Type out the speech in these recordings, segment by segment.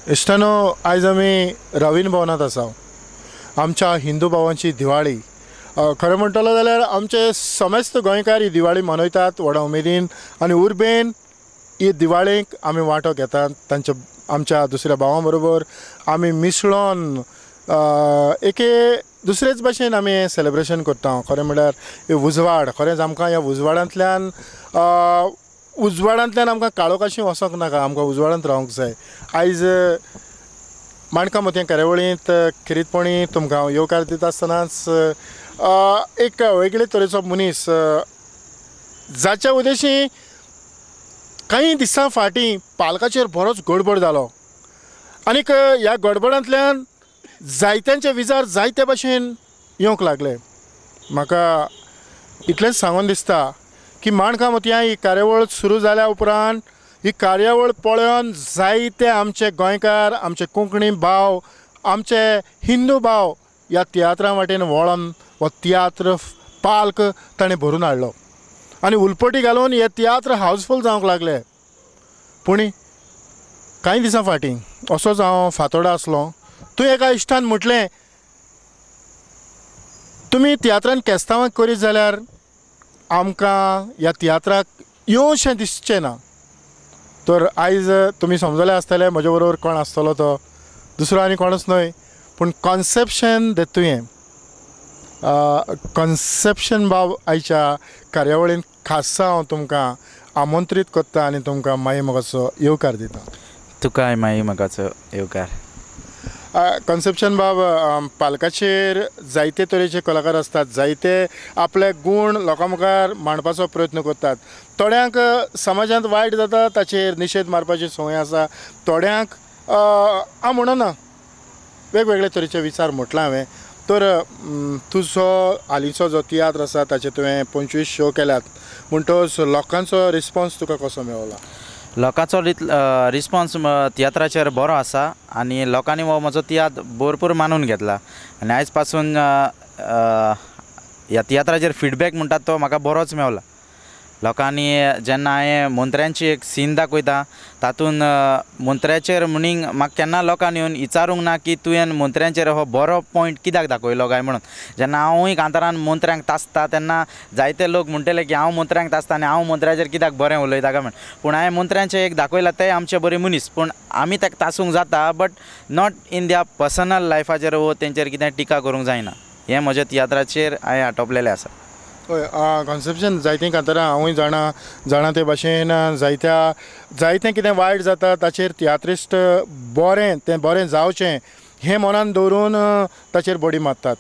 इश्टानो, आयज आमी रवींद्र भवनांत आसा. आमच्या हिंदू भावांची दिवाळी. खरें म्हणटलो जाल्यार आमचे समेस्त गोंयकार ही दिवाळी मनयतात व्हडा उमेदीन आनी उर्बेन. ही दिवाळेक आमी वांटो घेतात तांच्या आमच्या दुसऱ्या भावां बरोबर आमी मिसळोन एके दुसरेच भाशेन आमी हें सेलेब्रेशन करता. खरें म्हणल्यार हे उजवाड, खरेंच आमकां ह्या उजवाडांतल्यान उजवाडांतल्यान आमकां काळोखाशी वचोंक नाका, आमकां उजवाडांत रावंक जाय. आयज माणकां मोतयां कार्यावळींत खेरीतपणी तुमकां हांव येवकार दिता आसतनाच एक वेगळे तरेचो मनीस जाच्या उद्देशी कांय दिसां फाटीं पालकाचेर बरोच गडबड जालो आनीक ह्या गडबडांतल्यान जायत्यांचे विचार जायते भाशेन येवंक लागले. म्हाका इतलेंच सांगून दिसता की माणकां मोतयां ही कार्यावळ सुरू जाल्या उपरांत ही कार्यावळ पळोवन जायते आमचे गोंयकार, आमचे कोंकणी भाव, आमचे हिंदू भाव ह्या तियात्रा वाटेन वळोन हो तियात्र पाल्क ताणें भरून हाडलो आनी उलपटी घालून हे तियात्र हावजफूल जावंक लागले. पूण कांय दिसां फाटीं असोच हांव फातोडा आसलो, थंय एका इश्टान म्हटलें, तुमी तियात्रान केस्तांवां करीत जाल्यार आमकां ह्या तियात्राक येवशें दिसचें ना. तर आयज तुमी समजले आसतले म्हजे बरोबर कोण आसतलो तो दुसरो आनी कोणूच न्हय पूण कॉन्सेप्शन देतुयें. कॉन्सेप्शन बाब आयच्या कार्यावळीन खासा हांव तुमकां आमंत्रीत करता आनी तुमकां माई मोगाचो येवकार दिता. तुकाय माई मोगाचो येवकार. कॉन्सेप्शन बाब, पालकाचेर जायते तरेचे कलाकार आसतात, जायते आपले गूण लोकां मुखार मांडपाचो प्रयत्न करतात. थोड्यांक समाजांत वायट जाता ताचेर निशेध मारपाची संवय आसा, थोड्यांक हांव म्हणना वेगवेगळे तरेचे विचार म्हटला हांवें. तर तुजो हालींचो जो तियात्र आसा ताचे तुवें 25 शो केल्यात, म्हणटकच लोकांचो रिस्पोन्स तुका कसो मेवला? लोकांचो रिस्पोन्स तियात्राचेर बरो आसा आनी लोकांनी हो म्हजो तियात्र भरपूर मानून घेतला आनी आयज पासून ह्या तियात्राचेर फिडबॅक म्हणटात तो म्हाका बरोच मेवला. लोकांनी जेन्ना हांवें मंत्र्यांची एक सीन दाखयता तातूंत मंत्र्याचेर म्हणींग म्हाका केन्ना लोकांनी येवन विचारूंक ना की तुवें मंत्र्यांचेर हो बरो पॉयंट कित्याक दाखयलो काय म्हणून. जेन्ना हांवूय कांतारान मंत्र्यांक तासता तेन्ना जायते लोक म्हणटले की हांव मंत्र्यांक तासता आनी हांव मंत्र्याचेर कित्याक बरें उलयता काय म्हण. पूण हांवें मंत्र्यांचें एक दाखयलां, ते आमचे बरे मनीस, पूण आमी ताका तासूंक जाता but not in their personal लायफाचेर वो तेंचेर कितें टिका करूंक जायना. हें म्हज्या तियात्राचेर हांवें आटोपलेलें आसा. हय, कॉन्सेप्शन जायतीं कांतारां हांवूय जाणा जाणा ते भाशेन जायत्या जायतें कितें वायट जाता ताचेर तियात्रिस्ट बरें तें बरें जावचें हें मनान दवरून ताचेर बडी मारतात.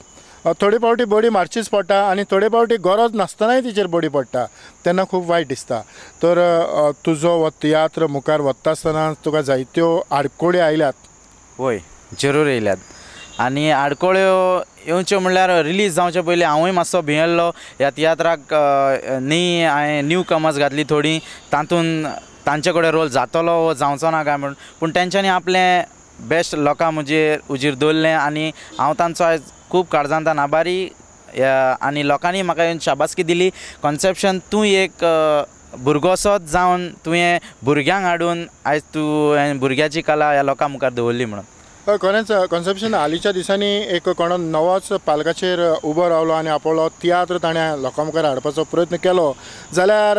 थोडे फावटी बडी मारचीच पडटा आनी थोडे फावटी गरज नासतनाय तिचेर बडी पडटा, तेन्ना खूब वायट दिसता. तर तुजो हो तियात्र मुखार वता आसतना तुका जायत्यो आडकोळ्यो आयल्यात? हय, जरूर येयल्यात. आनी आडकोळ्यो येवच्यो म्हणल्यार रिलीज जावचे पयलीं हांवूय मातसो भियेल्लो ह्या तियात्राक. न्ही, हांवें न्यू कमर्स घातली थोडीं, तातूंत तांचे कडेन रोल जातलो वो जावचो ना काय म्हूण. पूण तेंच्यांनी आपलें बेस्ट लोकां म्हजेर हुजीर दवरलें आनी हांव तांचो आयज खूब काळजांतल्यान आभारी. आनी लोकांनी म्हाका येवन शाबासकी दिली, कॉन्सेप्शन तूं एक भुरगोसोच जावन तुवें भुरग्यांक हाडून आयज तूं भुरग्याची कला ह्या लोकां मुखार दवरली म्हणून. हय, खरेंच कॉन्सेप्शन हालींच्या दिसांनी एक कोण नवोच पालकाचेर उबो रावलो आनी आपलो तियात्र ताणें लोकां मुखार हाडपाचो प्रयत्न केलो जाल्यार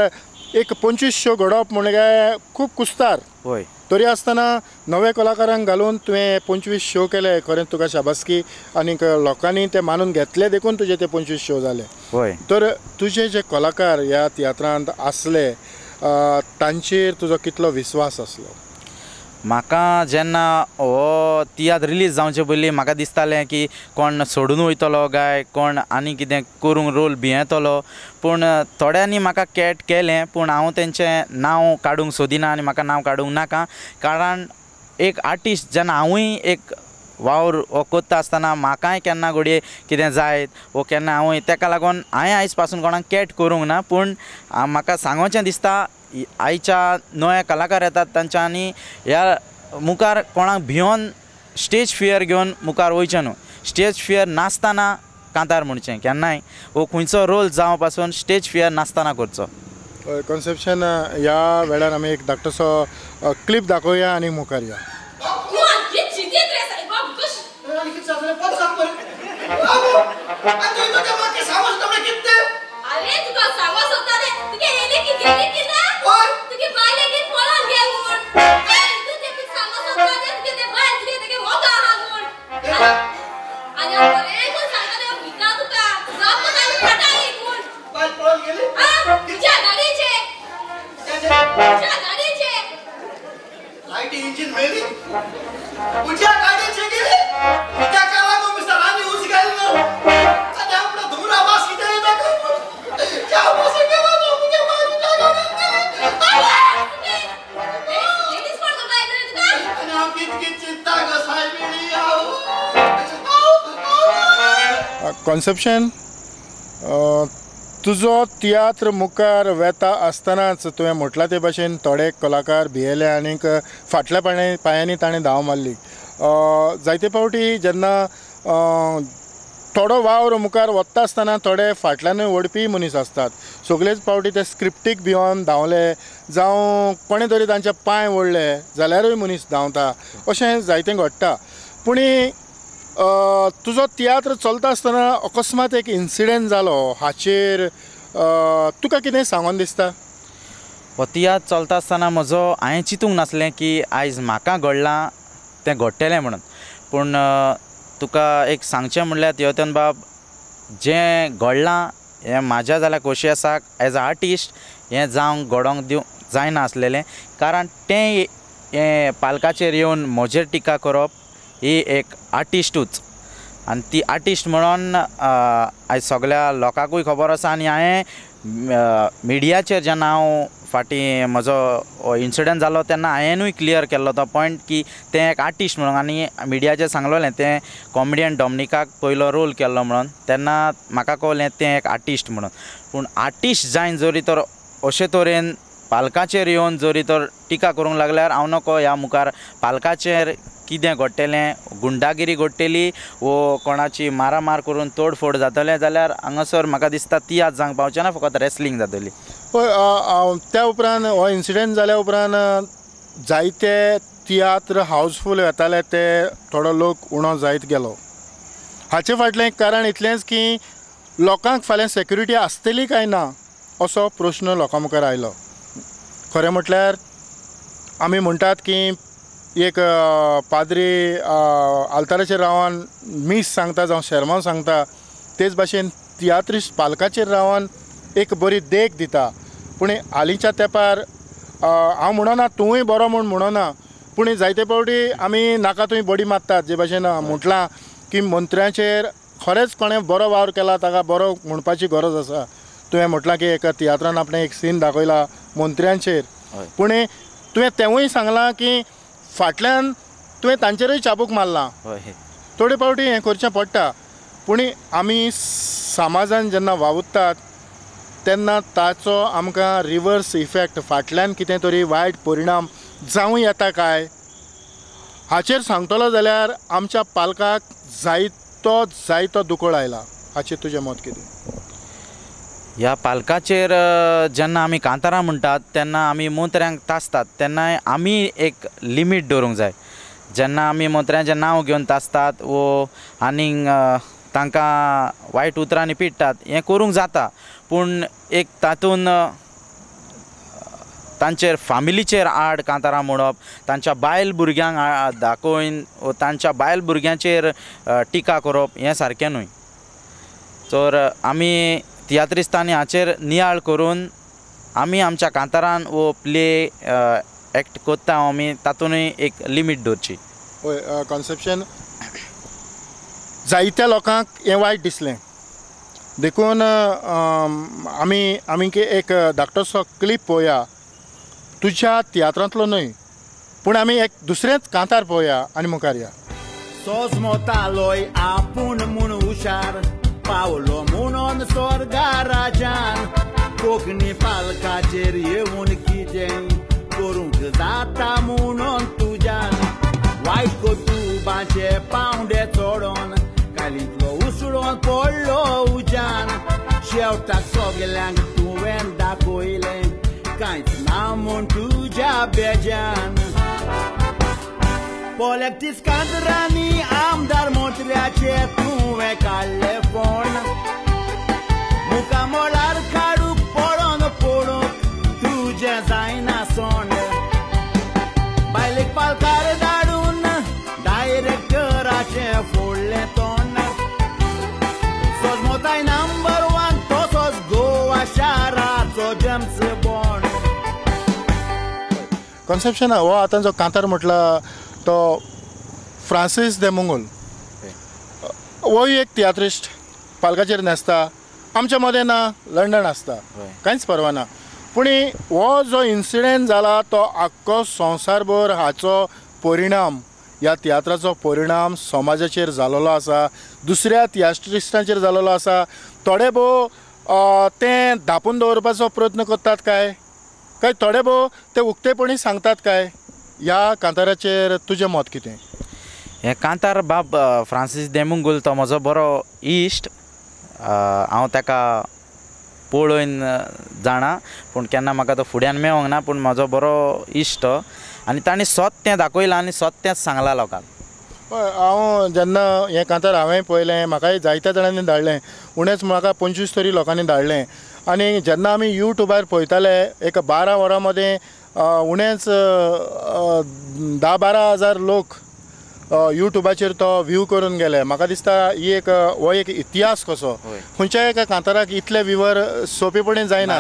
एक 25 शो घडोवप म्हणल्यार खूब कुस्तार. हय, तरी आसतना नवे कलाकारांक घालून तुवें 25 शो केले, खरेंच तुका शाबासकी आनीक लोकांनी ते मानून घेतले देखून तुजे ते 25 शो जाले. हय, तर तुजे जे कलाकार ह्या तियात्रांत आसले तांचेर तुजो कितलो विस्वास आसलो? म्हाका जेन्ना हो तियात्र रिलीज जावचे पयलीं म्हाका दिसतालें की कोण सोडून वयतलो काय कोण आनी कितें करूंक रोल भियेतलो, पूण थोड्यांनी म्हाका कॅट केलें, पूण हांव तेंचें नांव काडूंक सोदिना आनी म्हाका नांव काडूंक नाका. कारण एक आर्टिस्ट जेन्ना हांवूय एक वावर हो करता आसतना म्हाकाय केन्ना घडये कितें जायत वो केन्ना हांवूय, तेका लागून हांवें आयज पासून कोणाक कॅट करूंक ना. पूण म्हाका सांगोचें दिसता आयच्या नवे कलाकार येतात तांच्यांनी ह्या मुखार कोणाक भियोन स्टेज फियर घेवन मुखार वयचें न्हू. स्टेज फियर नासतना कांतार म्हणचें केन्नाय वो खंयचो रोल जावं पासून स्टेज फियर नासतना करचो. कॉन्सेप्शन ह्या वेळार आमी एक धाकटोसो क्लिप दाखोवया आनी मुखार या. आनी तुवें तें म्हाका सांगो सोदता म्हळ्यार कितें तें? अरे तुका सांगो सोदता तें तुगे येयलें की गेलें की ना? हय. तुगे बायलें की पळोवन घे म्हूण. तूं तें सांगो सोदता तें तुगे तें बायल तुगे तेगे मोगा आहा म्हूण. आनी हांव बरें करून सांगता तें भिता तुका जाप आनी फाटां एक म्हूण. बायल पळोवन गेली? आं, तुज्या गाडयेचें. तुज्या गाडयेचें. लायटी इंजीन मेली? तुज्या गाडयेचें गेली? ताका लागून मिस्टर आनी उस घालना. आनी आपलो धुमरा वास कितें येता काय म्हूण. च्या बसून गेलो ना तुज्या बायल तुज्या गाडयेन गेली. लेडीज कोण करता येतलें तुका? आनी हांव कित कित चिंता गो सायबिणी हांव. कॉन्सेप्शन, तुजो तियात्र मुखार वेता आसतनाच तुवें म्हटलां ते भाशेन थोडे कलाकार भियेले आनीक फाटल्या पांयांनी ताणें धांव मारली. जायते फावटी जेन्ना थोडो वावर मुखार वता आसतना थोडे फाटल्यानूय ओडपी मनीस आसतात. सगळेच फावटी ते स्क्रिप्टीक भिवन धांवले जावं कोणें तरी तांचे पांय ओडले जाल्यारूय मनीस धांवता, अशें जायतें घडटा. पूण तुजो तियात्र चलता आसतना अकस्मात एक इन्सिडंट जालो, हाचेर तुका कितें सांगून दिसता? हो तियात्र चलता आसतना म्हजो हांवें चिंतूंक नासलें की आयज म्हाका घडलां तें घडटलें म्हणून. पूण तुका एक सांगचें म्हणल्यार तियोतन बाब, जें घडलां हें म्हाज्या जाल्यार खोशी आसा. एज अ आर्टिस्ट हें जावंक घडोवंक दिवंक जायना आसलेलें, कारण तें हें पालकाचेर येवन म्हजेर टिका करप ही एक आर्टिस्टूच, आनी ती आर्टिस्ट म्हणून आयज सगळ्या लोकांकूय खबर आसा. आनी हांवें मिडियाचेर जेन्ना हांव फाटीं म्हजो इन्सिडंट जालो तेन्ना हांवेंनूय क्लियर केल्लो तो पॉयंट की तें एक आर्टिस्ट म्हणून. आनी मिडियाचेर सांगलोलें तें कॉमेडियन डॉमनिकाक पयलो रोल केल्लो म्हणून, तेन्ना म्हाका कळ्ळें तें एक आर्टिस्ट म्हणून. पूण आर्टिस्ट जायन जरी तर अशे तरेन पालकाचेर येवन जरी तर टिका करूंक लागल्यार हांव नको ह्या मुखार पालकाचेर कितें घडटलें, गुंडागिरी घडटली वो कोणाची मारामार करून तोडफोड जातलें जाल्यार हांगासर म्हाका दिसता तियात्र जावंक पावचें ना, फकत रेसलिंग जातली. पळय, त्या उपरांत हो इन्सिडंट जाल्या उपरांत जायते तियात्र हावजफूल येताले ते थोडो लोक उणो जायत गेलो. हाचे फाटलें कारण इतलेंच की लोकांक फाल्यां सेक्युरिटी आसतली काय ना असो प्रश्न लोकां मुखार आयलो. खरें म्हटल्यार आमी म्हणटात की एक पाद्री आल्ताराचेर रावन मीस सांगता जावं शेरमांव सांगता, तेच भाशेन तियात्रिस्ट पालकाचेर रावन एक बरी देख दिता. पूण हालींच्या तेंपार हांव म्हणना तुवूय बरो म्हूण म्हणना, पूण जायते फावटी आमी नाका थंय बडी मारतात. जे भाशेन म्हटलां की मंत्र्याचेर खरेंच कोणें बरो वावर केला ताका बरो म्हणपाची गरज आसा. तुवें म्हटलां की एका तियात्रान आपणें एक सीन दाखयला मंत्र्यांचेर, पूण तुवें तेंवूय सांगलां की फाटल्यान तुवें तांचेरूय चाबूक मारलां. थोडे फावटी हें करचें पडटा, पूण आमी समाजान जेन्ना वावुरतात तेन्ना ताचो आमकां रिवर्स इफेक्ट, फाटल्यान कितें तरी वायट परिणाम जावं येता काय हाचेर सांगतलो जाल्यार आमच्या पालकाक जायतो जायतो दुकळ आयला. हाचेर तुजें मत कितें? ह्या पालकाचेर जेन्ना आमी कांतारां म्हणटात तेन्ना आमी मोत्र्यांक तासतात तेन्ना आमी एक लिमीट दवरूंक जाय. जेन्ना आमी मोत्र्यांचें नांव घेवन तासतात वो आनीक तांकां वायट उतरांनी पिडटात हें करूंक जाता, पूण एक तातूंत तांचेर फामिलीचेर आड कांतारां म्हणप, तांच्या बायल भुरग्यांक दाखोवन तांच्या बायल भुरग्यांचेर टिका करप हें सारकें न्हय. तर आमी तियात्रिस्तांनी हाचेर नियाळ करून आमी आमच्या कांतारान वो प्ले एक्ट करता आमी तातूंतय एक लिमीट दवरची. हय, कॉन्सेप्शन जायत्या लोकांक हें वायट दिसलें देखून आमी आमी एक धाकटोसो क्लिप पळोवया, तुज्या तियात्रांतलो न्हय पूण आमी एक दुसरेंच कांतार पळोवया आनी मुखार या. सोजमोतालोय आपूण म्हूण हुशार पावलो म्हणून स्वर्गा राजान, कोंकणी पालकाचेर येवन कितें करूंक जाता म्हणून तुज्यान, वायट कोतुबाचे पावंडे चडोन कालींतलो उसळोन पडलो उज्यान, शेवटाक सगल्यांक तुवें दाखयलें कांयच ना म्हूण तुज्या बेजान. पॉलिटिक्स कांतरांनी आमदार मंत्र्याचे तुवें काडले फोन मुखामळार काडूंक पळोवन पळोवंक तुजें जायना सोंड बायलेक पालकार धाडून डायरेक्टराचें फोडलें तोंड सोजमोताय नंबर वन तसोच गोवा शाराचो जेम्स बॉन्ड. कॉन्सेप्शन हो आतां जो कांतार म्हटला तो फ्रांसीस दे मुंगोल होय एक तियात्रिस्ट पालकाचेर न्हेसता आमच्या मदें ना लंडन आसता कांयच परवा ना पूण हो जो इन्सिडेंट जाला तो आख्खो संवसारभर हाचो परिणाम ह्या तियात्राचो परिणाम समाजाचेर जालोलो आसा दुसऱ्या तियात्रिस्टांचेर जालोलो आसा. थोडे भोव तें धांपून दवरपाचो प्रयत्न करतात काय काय थोडे भोव ते उक्तेपणी सांगतात काय ह्या कांताराचेर तुजें मत कितें? हें कांतार बाब फ्रांसीस देमुंगूल तो म्हजो बरो इश्ट हांव ताका पळोवन जाणा पूण केन्ना म्हाका तो फुड्यान मेळोंक ना पूण म्हजो बरो इश्ट तो आनी ताणें स्वत तें दाखयलां आनी स्वत तेंच सांगलां लोकांक. हय हांव जेन्ना हें कांतार हांवें पळयलें म्हाकाय जायत्या जाणांनी धाडलें उणेंच म्हाका 25 तरी लोकांनी धाडलें आनी जेन्ना आमी यूट्यूबार पळयताले एक 12 वरां मदें उणेंच 10-12 हजार लोक यूट्यूबाचेर तो व्यू करून गेले. म्हाका दिसता ही एक हो एक इतिहास कसो खंयच्याय एका कांताराक इतले व्यूवर सोंपेपणी जायना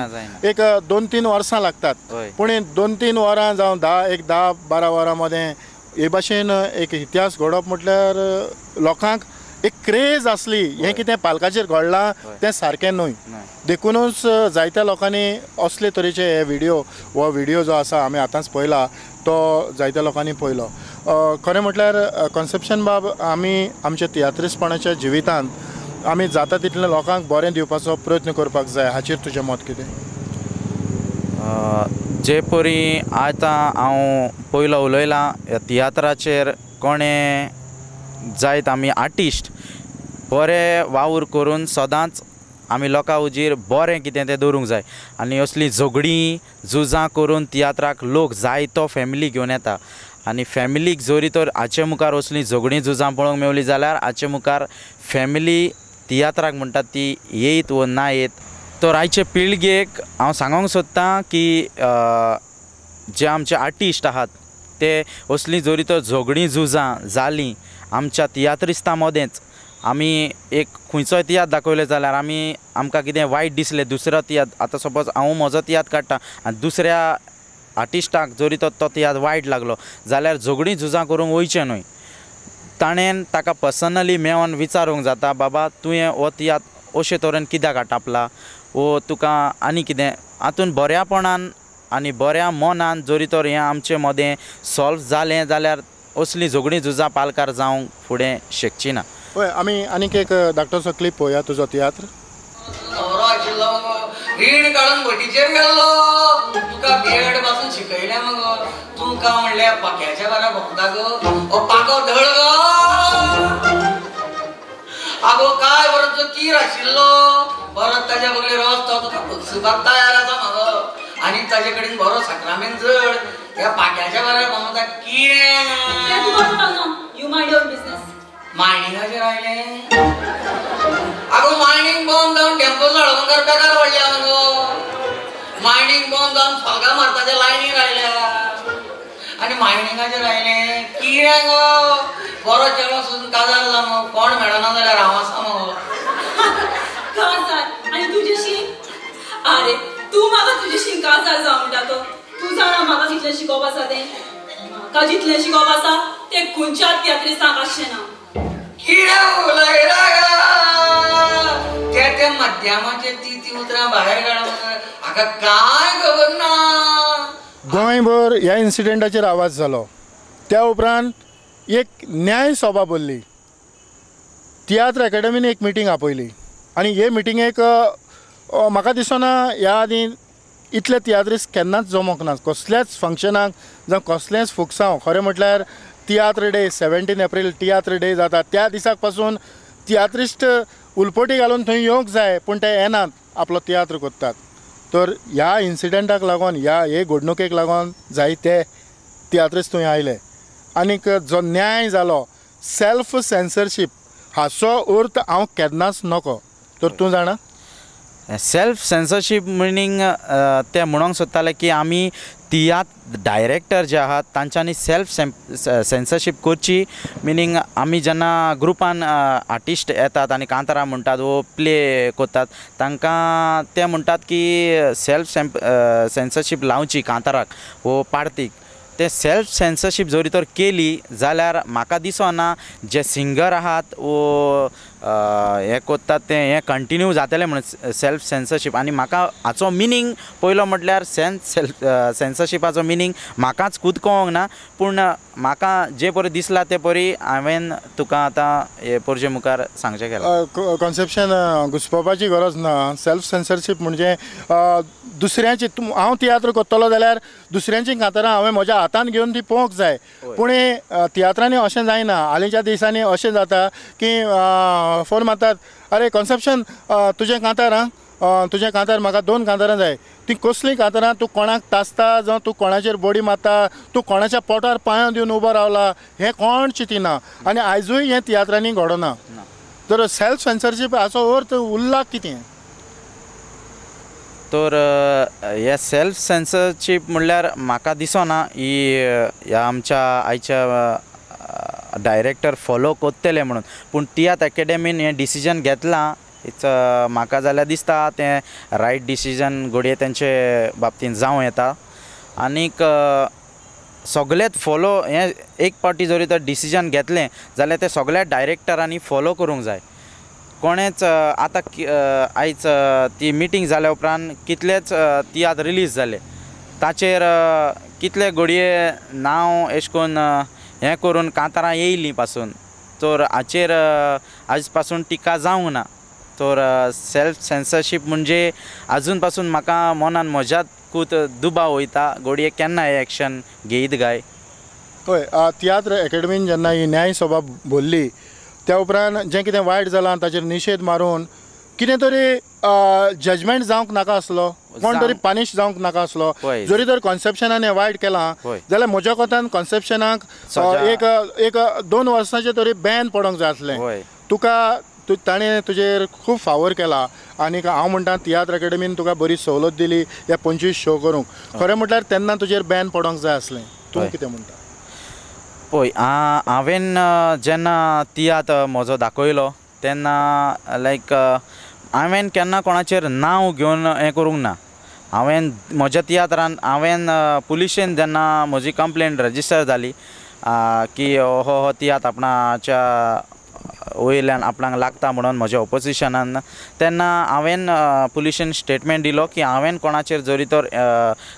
एक 2-3 वर्सां लागतात पूण 2-3 वरां जावं 10-12 वरां मदें हे भाशेन एक इतिहास घडप म्हटल्यार लोकांक एक क्रेज आसली हें कितें पालकाचेर घडलां तें सारकें न्हय देखुनूच जायत्या लोकांनी असले तरेचे हे व्हिडियो हो व्हिडियो जो आसा आमी आतांच पळयला तो जायत्या लोकांनी पळयलो. खरें म्हटल्यार कॉन्सेप्शन बाब आमी आमच्या तियात्रिस्टपणाच्या जिवितांत आमी जाता तितले लोकांक बरें दिवपाचो प्रयत्न करपाक जाय हाचेर तुजें मत कितें? जे परी आतां हांव पयलो उलयलां ह्या तियात्राचेर कोणें जायत आमी आर्टिस्ट बरे वावर करून सदांच आमी लोकां हुजीर बरें कितें तें दवरूंक जाय आनी असलीं झगडीं झुजां करून तियात्राक लोक जायतो फॅमिली घेवन येता आनी फॅमिलीक जरी तर हाचे मुखार असलीं झगडीं झुजां पळोवंक मेवली जाल्यार हाचे मुखार फॅमिली तियात्राक म्हणटात ती येयत वो ना येत. तर आयचे पिळगेक हांव सांगूंक सोदतां की जे आमचे आर्टिस्ट आहात ते असलीं जरी तर झगडीं झुजां जालीं आमच्या तियात्रिस्तां मदेंच आमी एक खंयचोय तियात्र दाखयलो जाल्यार आमी आमकां कितें वायट दिसलें दुसरो तियात्र आतां सपोज हांव म्हजो तियात्र काडटा आनी दुसऱ्या आर्टिस्टाक जरी तो तियात्र वायट लागलो जाल्यार झगडीं झुजां करूंक वयचें न्हय ताणें ताका पर्सनली मेळोन विचारूंक जाता बाबा तुवें हो तियात्र अशे तरेन कित्याक आटापला वो तुका आनी कितें हातून बऱ्यापणान आनी बऱ्या मनान जरी तर हें आमचे मदें सॉल्व जालें जाल्यार असलीं झगडीं झुजां पालकार जावंक फुडें शकची ना. हय आमी आनीक एक धाकटोसो क्लिप पळोवया तुजो तियात्र. न्हवरो आशिल्लो मगो रीण काडून भटीचेर गेल्लो तुका बिएड पासून शिकयलें मगो तुमकां म्हणल्यार पाक्याच्या बारा भोंवता गो हो पाको धळ गो आगो काय बरो तुजो कीर आशिल्लो परत ताज्या बगले रस्तो तुका बक्षुपाक तयार आसा मगो आनी ताजे कडेन बरो साक्रामेन जड ह्या पाक्याच्या बारा भोंवता कितें. You mind your business. मायनिंगाचेर आयलें आगो मायनींग बॉम्ब जावन टेम्पो साळगांवकार बेकार पडल्या मगो मायनींग बॉम्ब जावन फोगां मारपाच्या लायनीर आयल्या आनी मायनिंगाचेर आयलें कितें गो बरो चेडो सोदून काजार जा मगो कोण मेळना जाल्यार हांव आसा मगो. काजार आनी तुजेशी? आरे तूं म्हाका तुजेशी काजार जावं म्हणटा तो तूं जाणा म्हाका कितलें शिकोवप आसा तें म्हाका जितलें शिकोवप आसा तें खंयच्याच तियात्रिस्तांक आसचें ना. कितें उलयला गा त्या त्या मध्यामाचेर ती ती उतरां भायर काडून हाका कांय खबर ना. गोंयभर ह्या इन्सिडेंटाचेर आवाज जालो त्या उपरांत एक न्याय सभा भरली तियात्र एकाडमीन एक मिटींग आपयली आनी हे मिटिंगेक म्हाका दिसना ह्या आदीं इतले तियात्रिस्ट केन्नाच जमोंक ना कसल्याच फंक्शनाक जावं कसलेंच फुकसांव. खरें म्हटल्यार तियात्र डे 17 एप्रील तियात्र डे जाता त्या दिसाक पासून तियात्रिस्ट उलपटी घालून थंय येवंक जाय पूण ते येनात आपलो तियात्र करतात. तर ह्या इन्सिडंटाक लागून ह्या हे घडणुकेक लागून जायते तियात्रिस्ट थंय आयले आनीक जो न्याय जालो सेल्फ सेन्सरशीप हाचो अर्थ हांव केन्नाच नको. तर तूं जाणा सेल्फ सेन्सरशीप मिनींग ते म्हणूंक सोदताले की आमी तियात्र डायरेक्टर जे आहात तांच्यांनी सेल्फ सेन्सरशीप करची. मिनींग आमी जेन्ना ग्रुपान आर्टिस्ट येतात आनी कांतारां म्हणटात वो प्ले करतात तांकां ते म्हणटात की सेल्फ सेन्सरशीप लावची कांताराक वो पार्तीक. ते सेल्फ सेन्सरशीप जरी तर केली जाल्यार म्हाका दिसना जे सिंगर आहात वो हें करतात तें हें कंटिन्यू जातलें म्हणून सेल्फ सेन्सरशीप. आनी म्हाका हाचो मिनींग पयलो म्हटल्यार सेल्फ सेन्सरशिपाचो मिनींग म्हाकाच खूद कळोंक ना, पूण म्हाका जे परी दिसला ते परी हांवें तुका आतां हे पोरजे मुखार सांगचें केलां. कॉन्सेप्शन घुसपोवपाची गरज ना. सेल्फ सेन्सरशीप म्हणजे दुसऱ्यांची हांव तियात्र करतलो जाल्यार दुसऱ्यांची कांतारां हांवें म्हज्या हातान घेवन ती पळोवंक जाय. पूण तियात्रांनी अशें जायना. हालींच्या दिसांनी अशें जाता की फोन मारतात, अरे कॉन्सेप्शन तुजें कांतार आं, तुजें कांतार म्हाका 2 कांतारां जाय. ती कसलीं कांतारां, तूं कोणाक तासता जावं तूं कोणाचेर बडी मारता, तूं कोणाच्या पोटार पांयो दिवन उबो रावला हें कोण चिंतिना. आनी आयजूय हें तियात्रांनी घडना. तर सेल्फ सेन्सरशीप हाचो अर्थ उरला कितें? तर हे सेल्फ सेन्सरशीप म्हणल्यार म्हाका दिसना ही ह्या आमच्या आयच्या डायरेक्टर फॉलो करतले म्हणून. पूण तियात्र एकेडमीन हें डिसिजन घेतलां it's म्हाका जाल्यार दिसता तें रायट डिसिजन घडये तेंचे बाबतींत जावं येता. आनीक सगळेच फॉलो हें एक पावटी जरी तर डिसिजन घेतलें जाल्यार तें सगळ्या डायरेक्टरांनी फॉलो करूंक जाय. कोणेच आतां आयज ती मिटींग जाल्या उपरांत कितलेच तियात्र रिलीज जाले ताचेर कितले घडये नांव एश कोन्न हें करून कांतारां येयलीं पासून, तर हाचेर आयज पासून टिका जावंक ना. तर सेल्फ सेन्सरशीप म्हणजे आजून पासून म्हाका मनान म्हज्यात खूब दुबाव वयता घडये केन्ना हें एक्शन घेयत काय. हय, तियात्र एकेडमीन जेन्ना ही न्याय सभा भरली त्या उपरांत जें कितें वायट जालां ताचेर निशेध मारून कितें तरी जजमेंट जावंक नाका आसलो, कोण तरी पानिश जावंक नाका आसलो. जरी तर कॉन्सेप्शनान हें वायट केलां जाल्यार म्हज्या कोतान कॉन्सेप्शनाक एक एक 2 वर्सांचें तरी बॅन पडोंक जाय आसलें. तुका ताणें तुजेर खूब फावर केला आनी हांव म्हणटा तियात्र एकेडमीन तुका बरी सवलत दिली ह्या 25 शो करूंक. खरें म्हटल्यार तेन्ना तुजेर बॅन पडोंक जाय आसलें. तूं कितें म्हणटा? पळय, हांवें जेन्ना तियात्र म्हजो दाखयलो तेन्ना लायक हांवें केन्ना कोणाचेर नांव घेवन हें करूंक ना. हांवें म्हज्या तियात्रान हांवें पुलिशेन जेन्ना म्हजी कंप्लेन रजिस्टर जाली की हो हो तियात्र आपणाच्या वयल्यान आपणाक लागता म्हणून म्हज्या ओपोजिशनान, तेन्ना हांवें पुलिशेन स्टेटमेंट दिलो की हांवें कोणाचेर जरी तर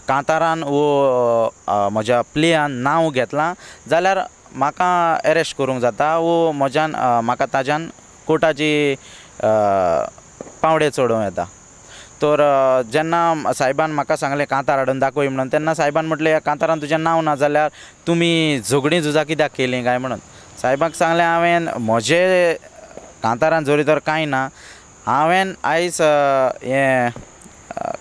कांतारान वो म्हज्या प्लेयान नांव घेतलां जाल्यार म्हाका एरेस्ट करूंक जाता वो म्हज्यान म्हाका ताज्यान कोर्टाची पावडे चडोवं येता. तर जेन्ना सायबान म्हाका सांगलें कांतार हाडून दाखय म्हणून, तेन्ना सायबान म्हटलें ह्या कांतारान तुजें नांव ना जाल्यार तुमी झगडीं झुजां कित्याक केलीं काय म्हणून. सायबाक सांगलें हांवें म्हजे कांतारान जरी तर कांय ना, हांवें आयज हें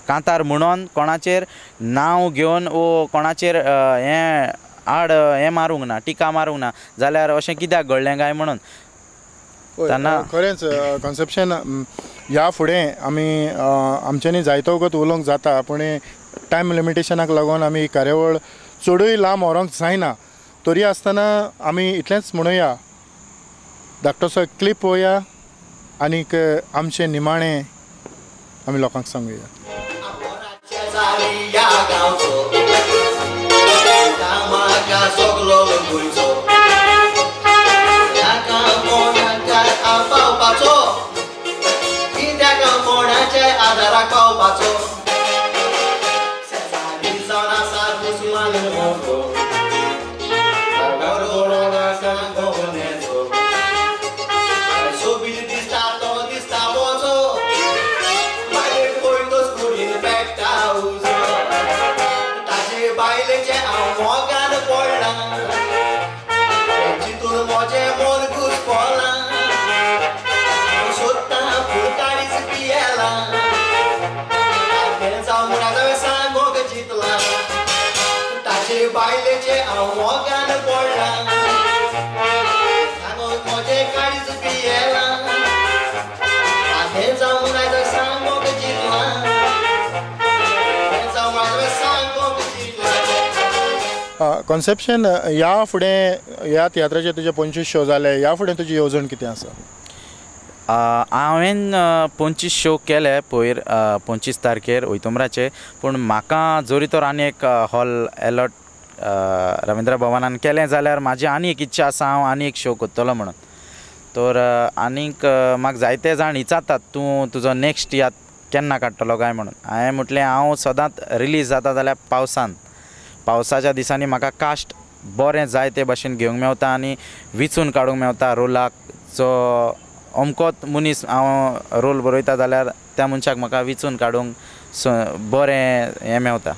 कांतार म्हणून कोणाचेर नांव घेवन वो कोणाचेर हें आड हें मारूंक ना, टिका मारूंक ना, जाल्यार अशें कित्याक घडलें काय म्हणून. तेन्ना खरेंच कॉन्सेप्शन ह्या फुडें आमी आमच्यांनी जायतो वगत उलोवंक जाता, पूण टायम लिमिटेशनाक लागून आमी ही कार्यावळ चडूय लांब व्हरूंक जायना. तरी आसतना आमी इतलेंच म्हणुया, धाकटोसो क्लिप पळोवया आनीक आमचें निमाणें आमी लोकांक सांगुया. बायलेचे हांव मोगान पडलां. आयज पियेला आतें जावन आयज सांगोंक चिंतलां तें जावन आयज सांगोंक चिंतलां. कॉन्सेप्शन ह्या फुडें ह्या तियात्राचे तुजे 25 शो जाले, ह्या फुडें तुजी येवजण कितें आसा? हांवें 25 शो केले पयर 25 तारखेर वैतुंबराचे, पूण म्हाका जरी तर आनी एक हॉल एलॉट रविंद्र भवनान केलें जाल्यार म्हाजी आनी एक इच्छा आसा हांव आनी एक शो करतलो म्हणून. तर आनीक म्हाका जायते जाण विचारतात तूं तुजो नेक्स्ट तियात्र केन्ना काडटलो काय म्हणून. हांवें म्हटलें हांव सदांच रिलीज जाता जाल्यार पावसान, पावसाच्या दिसांनी म्हाका कास्ट बरें जाय ते भाशेन घेवंक मेवता आनी विचून काडूंक मेवता रोलाक. जो अमकोच मनीस हांव रोल बरयता जाल्यार त्या मनशाक म्हाका विचून काडूंक बरें हें मेवता.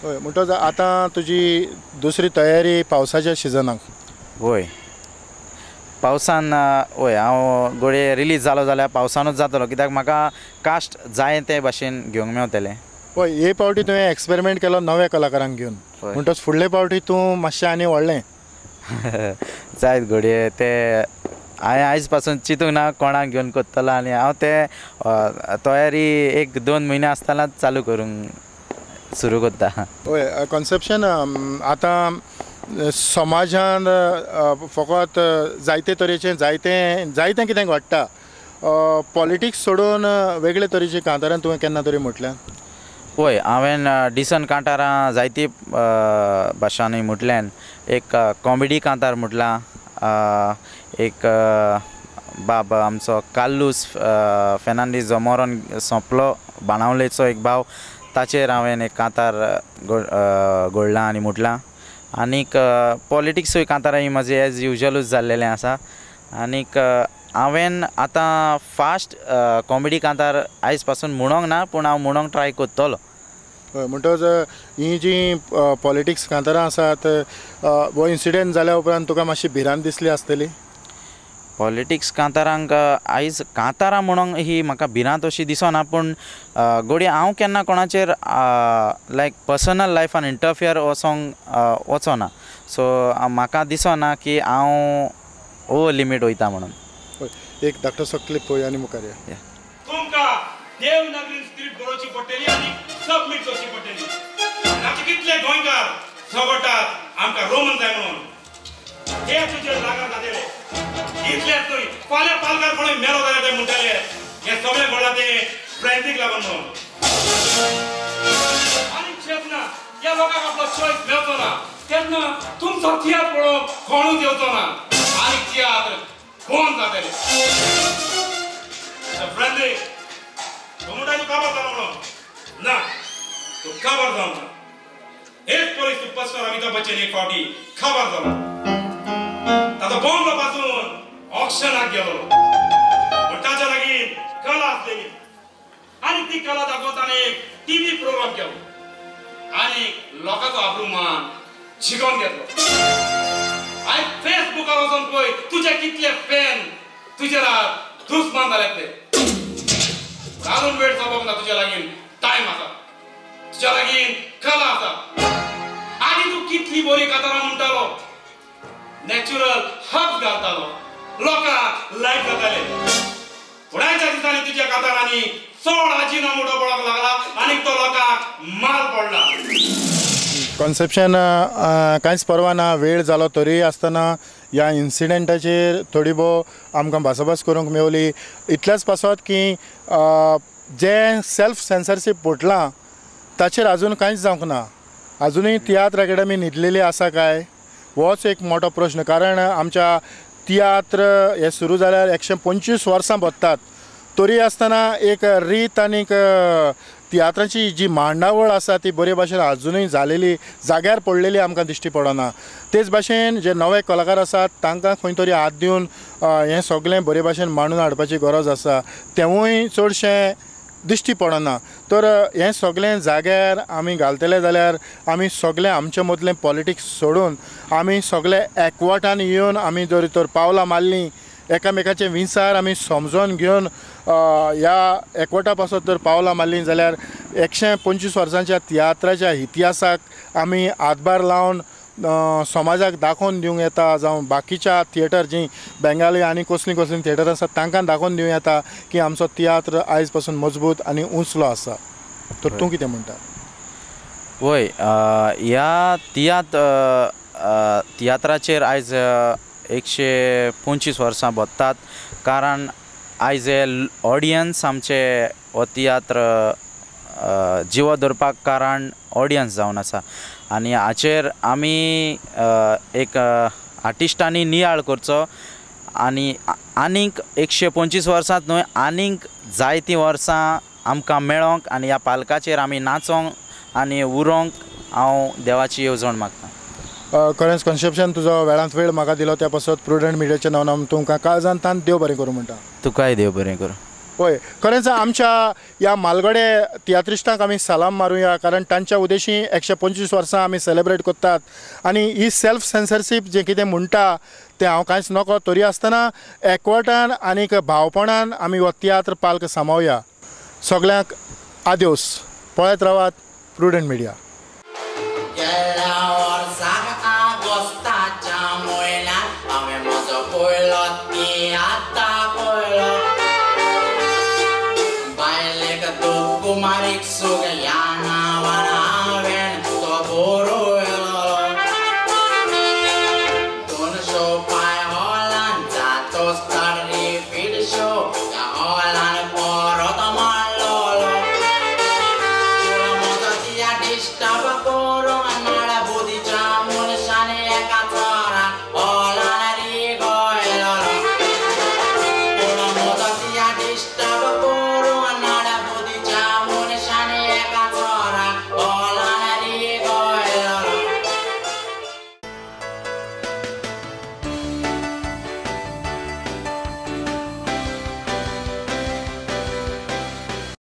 हय, म्हणटच आतां तुजी दुसरी तयारी पावसाच्या सिजनाक? वय, पावसान वय हांव घडये रिलीज जालो जाल्यार पावसानूच जातलो, कित्याक म्हाका कास्ट जाय ते भाशेन घेवंक मेवतलें. हय, हे पावटी तुवें एक्सपेरिमेंट केलो नव्या कलाकारांक घेवन, म्हणटच फुडले पावटी तूं मातशें आनी व्हडलें जायत घडये ते हांवें आयज पासून चिंतूंक ना कोणाक घेवन करतलो आनी हांव ते तयारी 1-2 म्हयने आसतनाच चालू करूंक सुरू करता. हय कॉन्सेप्शन, आतां समाजान फकत जायते तरेचे जायते जायते कितें घडटा, पॉलिटिक्स सोडून वेगळे तरेचे कांतारां तुवें केन्ना तरी म्हटल्यां? हय, हांवें डिसंट कांतारां जायती भाशांनी म्हटल्यान. एक कॉमेडी कांतार म्हटलां, एक बाब आमचो कार्लूस फेर्नांडीस जो मरोन सोंपलो बाणावलेचो एक भाव, ताचेर हांवें एक कांतार घोळ्ळां आनी म्हटलां. आनीक पॉलिटिक्सूय कांतारां ही म्हजी एज युजलूच जाल्लेलें आसा. आनीक हांवें आतां फास्ट कॉमेडी कांतार आयज पासून म्हणोंक ना, पूण हांव म्हणोंक ट्राय करतलो. हय, म्हणटच ही जी पॉलिटिक्स कांतारां आसात हो इन्सिडंट जाल्या उपरांत तुका मातशी भिरांत दिसली आसतली? पॉलिटिक्स कांतारांक आयज कांतारां म्हणोंक ही म्हाका भिरांत अशी दिसना, पूण घडये हांव केन्ना कोणाचेर लायक पर्सनल लायफान इंटरफियर वचोंक वचना, सो म्हाका दिसना की हांव ओवर लिमीट वयता म्हणून. एक धाकटोसो क्लिप पळोवया आनी मुखार या. तुमकां देवनागरीन स्क्रिप्ट बरोवची पडटली आनी सबमीट करची पडटली. आमचे कितले गोंयकार झगडटात आमकां रोमन जाय म्हणून, हे तुजेर रागार जातले. इतलेच न्हय, फाल्यां पालकार कोणूय मेलो जाल्यार ते म्हणटले हे सगळें घडलां तें फ्रेंडीक लागून म्हणून. आनी शेत ना, ह्या लोकांक आपलो चॉयस मेळचो ना, तेन्ना तुमचो तियात्र पळोवंक कोणूच येवचो ना आनी तियात्र कोण जातले. फ्रेंडी तूं म्हणटा तूं काबार जालो म्हणून, ना तूं काबार जावंक ना. एक पळय सुपरस्टार अमिताभ बच्चन एक फावटी काबार जालो, ताचो बंगलो पासून ऑक्शनाक गेलो, पूण ताच्या लागीं कला आसलेली आनी ती कला दाखोवन ताणें एक टीव्ही प्रोग्राम केलो आनी लोकांचो अभिमान जिखोवन घेतलो. आनी फेसबुकार वचोन पळय तुजे कितले फॅन तुजेर दुस्मान जाल्यात ते. अजून वेळ सोंपोंक ना, तुज्या लागीं टायम आसा, तुज्या लागीं कला आसा. आनी तूं कितली बरी कांतारां म्हणटालो, नॅचरल हब घालतालो, लोकांक लायक जाताले. फुडाच्या दिसांनी तुज्या कांतारांनी चड आजिना मोटो पडोंक लागला आनी तो लोकांक माल पडला. कॉन्सेप्शन, कांयच पर्वा ना, वेळ जालो तरी आसतना ह्या इन्सिडंटाचेर थोडी भोव आमकां भासाभास करूंक मेवली. इतल्याच पासत की जें सेल्फ सेन्सरशीप पटलां ताचेर आजून कांयच जावंक ना. आजुनूय तियात्र अकॅडमी न्हिदलेली आसा काय होच एक मोठो प्रश्न, कारण आमच्या तियात्र हे सुरू जाल्यार 125 वर्सां भरतात, तरी आसतना एक रीत आनीक तियात्राची जी मांडावळ आसा ती बरे भाशेन आजुनूय जालेली जाग्यार पडलेली आमकां दिश्टी पडना. तेच भाशेन जे नवे कलाकार आसात तांकां खंय तरी हात दिवन हें सगळें बरे भाशेन मांडून हाडपाची गरज आसा, तेवूय चडशें दिश्टी पडना. तर हें सगळें जाग्यार आमी घालतले जाल्यार आमी सगळें आमचे मदलें पॉलिटिक्स सोडून आमी सगळे एकवटान येवन आमी जर तर पावलां मारलीं, एकामेकाचे विचार आमी समजून घेवन ह्या एकवटा पासत जर पावलां मारलीं जाल्यार 125 वर्सांच्या तियात्राच्या इतिहासाक आमी हातभार लावन समाजाक दाखोवन दिवंक येता, जावं बाकीच्या थिएटर जीं बेंगाली आनी कसलीं कसलीं थिएटर आसात तांकां दाखोवन दिवं येता की आमचो तियात्र आयज पासून मजबूत आनी उंचलो आसा. तर तूं कितें म्हणटा? वय, ह्या तियात्राचेर आयज 125 वर्सां भोत्तात, कारण आयज हे ऑडियन्स आमचे हो तियात्र जिवो दवरपाक कारण ऑडियन्स जावन आसा. आनी हाचेर आमी एक आर्टिस्टांनी नियाळ करचो आनी आनीक 125 वर्सांत न्हय आनीक जायतीं वर्सां आमकां मेळोंक आनी ह्या पालकाचेर आमी नाचोंक आनी उरोंक हांव देवाची येवजण मागता. खरेंच कॉन्सेप्शन तुजो वेळांत वेळ म्हाका दिलो त्या पासत प्रुडंट मिडियाच्या नांवान तुमकां काळजान तान देव बरें करूं म्हणटा. तुकाय देव बरें करूं. हय, खरेंच आमच्या ह्या मालगडे तियात्रिस्टांक आमी सलाम मारुया, कारण तांच्या उद्देशी 125 वर्सां आमी सेलेब्रेट करतात आनी ही सेल्फ सेन्सरशीप जें कितें म्हणटा तें हांव कांयच नको, तरी आसतना एकवटान आनीक भावपणान आमी हो तियात्र पाल्क सांबाळया. सगल्यांक आद्योस. पळयत रावात प्रुडंट मिडिया. Stop.